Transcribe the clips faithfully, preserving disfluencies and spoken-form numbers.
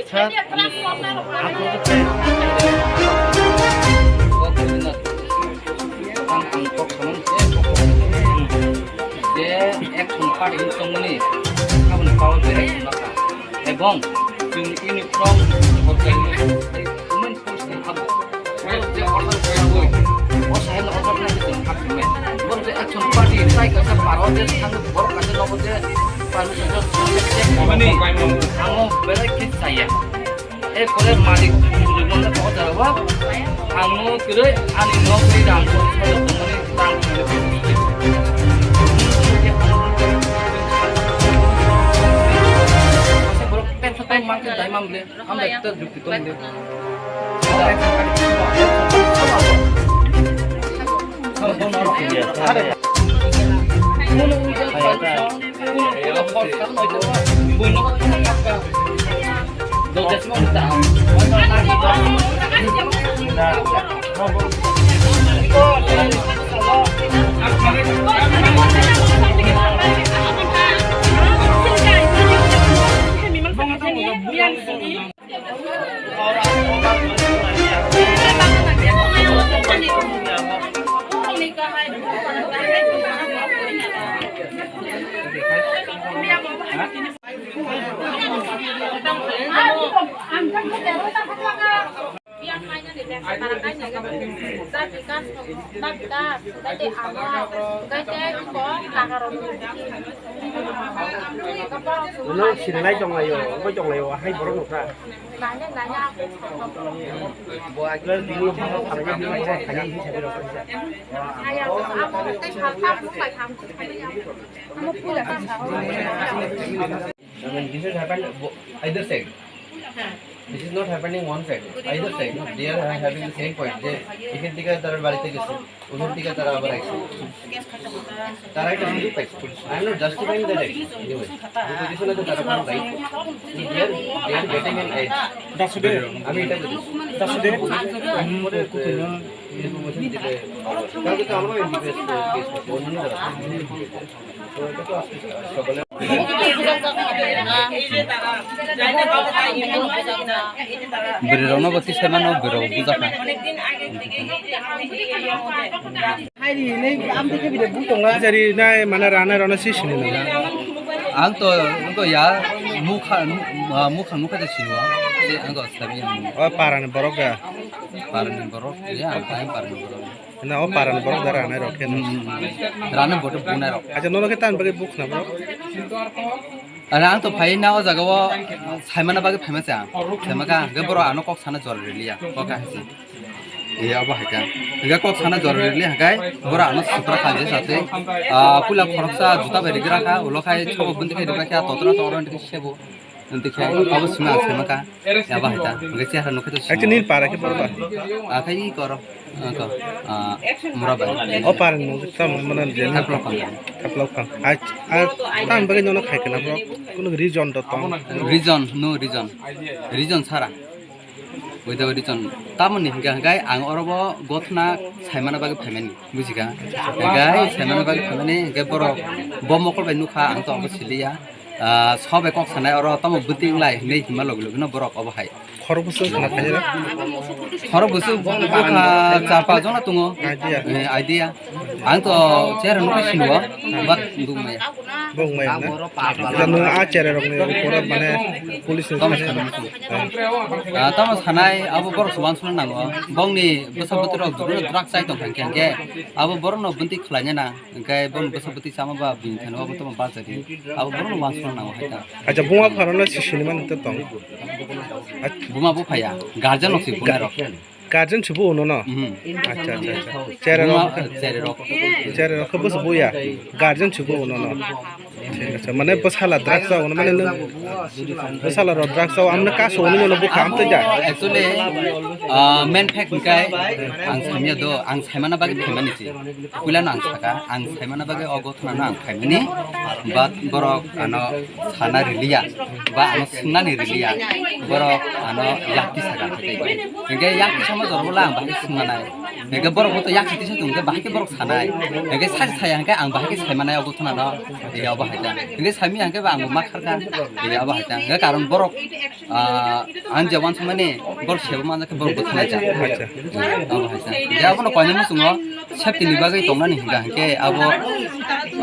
Sir, ang kok je action party ni tongmani, aboni power je action lakha. Ebong chwng uniform hotel ni women force ni habo. Borok je order khaiwi, o sahel order khaiwi chwng hapsingmani. Borok je action party tei kaisa paro je thang borok kaisa nogo je permission je mani amo belai khe chaya. Ekore malik mujurmano kok jaro ba. Ang no kwrwi ani nok ni ram ko sai tongmani tang. Borok tensa tong mangkhe dai mamle. Ang bai ta jukti tong de. Ulo sinilai tonglaio, obo tonglaio, hai borok nukha. Bo agla bini borok khalai, bini borok khalai, hisabe rok khalai. I mean, this is happened bo-, either side. This is not happening one side, either side. No? They are having the same point. যে এখান থেকে তারা বাড়িতে গেছে, ওখান থেকে তারা আবার আসছে। তারা একটা সুযোগ পাইছে। I am not justifying that action. Anyway, যে position আছে তারা কোনো দায়িত্ব। They are, they are getting an edge. আমি এটা বলি। Information দিলে, কালকে তো আমরাও এনডিপিএস কেস করছি, অন্যান্য যারা। Bwrwi rokno bo tisai mano, bwrwi rok bujak kha. Jari nai mana rana rana si sini nang. Ang to, ang to ya, mukha, ah, mukha mukha de sini wa. Ang to sabi yang. O parani borok ya. Parani borok ya, ang parani borok. Na o parani borok da rana rok khe. Hmm, hmm, hmm. Rana bote bunai rok. Acha nono khe tan bagwi buk na borok. Ara ang to phai na o jaga o saimana bagwi phaima cha. Saima ka ge borok ano kok sana jor riliya. Kok ka hasi. Iya abo hai ka. Ge kok sana jor riliya hai kai. Borok ano sutra kha je sate. Ah, pula khoroksa juta bai rigra kha. Ulo khai chobo bundi khai rigra kha. Totra totra sebo. Nang tikhe abo sima sema ka. Abo hai ta. Nang cheha nukhe to sima. Actually, nini para khe borok ba? Akhai koro. Ako. Ah, mura bai. O para nung tam mana jena. Thaplo phang. Thaplo phang. Ach, a tam bagwi nono khai kana bro. Kuno reason do tong. Reason, no reason. Reason sara. Without reason. Tamoni hingka hingkai ang oro bo gothna saimana bagwi phaimani. Bujika. Hingkai saimana bagwi phaimani hingkai borok bo mokol bai nukha ang to abo siliya. Ah, sobe kok sanai oro tamo bwtwi wnglai hinwi hima logi logi no borok obo hai. Khorok bwswk khna khaijak. Khorok bwswk bwkha char pas jona tongo. Idea. Eh, idea. Ang to chera nukha sinwo, but duk maya. Buk maya na. Jano a chera rok ni pura mane police ni. Tamo sana. Ah, tamo sanai abo borok se wansukna nango. Bongni bwsa bwtwi rok drugs chai tong kha hingke abo borok no bwntwi khlai na. Hingke bong bwsa bwtwi chama ba bini thani obo tamo bajadi. Abo borok no wansukna nango hai ta. Acha buma phano no sisini man to tong. Buma bo phaya, guardian no si buma rok. Guardian si bo uno no. Mhm. Acha acha acha. Chere rok. Chere rok. Chere rok bo si bo ya. Guardian si bo uno no. Thik acha, mane bwsala drugs o uno mane nung bwsala rok drugs o amne kaso uno no bukha amte ja. Actually, ah, main fact hingke ang samya do, ang saimana bagwi phaimani si. Puila no ang saka, ang saimana bagwi o gothona no ang phaimani, but borok ano sana riliya, ba ano swngnani riliya, borok ano yakti saka. Hingke yakti sama jorbo la ang bahai swngnanai. Hingke borok bo to yak siti se tong khe bahai khe borok sanai. Hingke sai sai hingke ang bahai khe sai manai obo thana no. Iya obo hai ta. Hingke sai mi hingke ba ang bo ma kharkha. Iya obo hai ta. Hingke karon borok, ah, ang je wansuk mani borok sebo manjak khe borok bo thana ja. Acha. Obo hai ta. Iya obo no koinai musungo safety ni bagwi tongnani hingka hingke abo,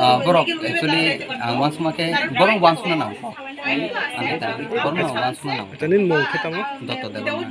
ah, borok actually ang wansuk ma khe borok wansuk na nang. Ang khe ta borok no wansuk na nang. Acha, nini mung khe tamo? Dotto Debbarma.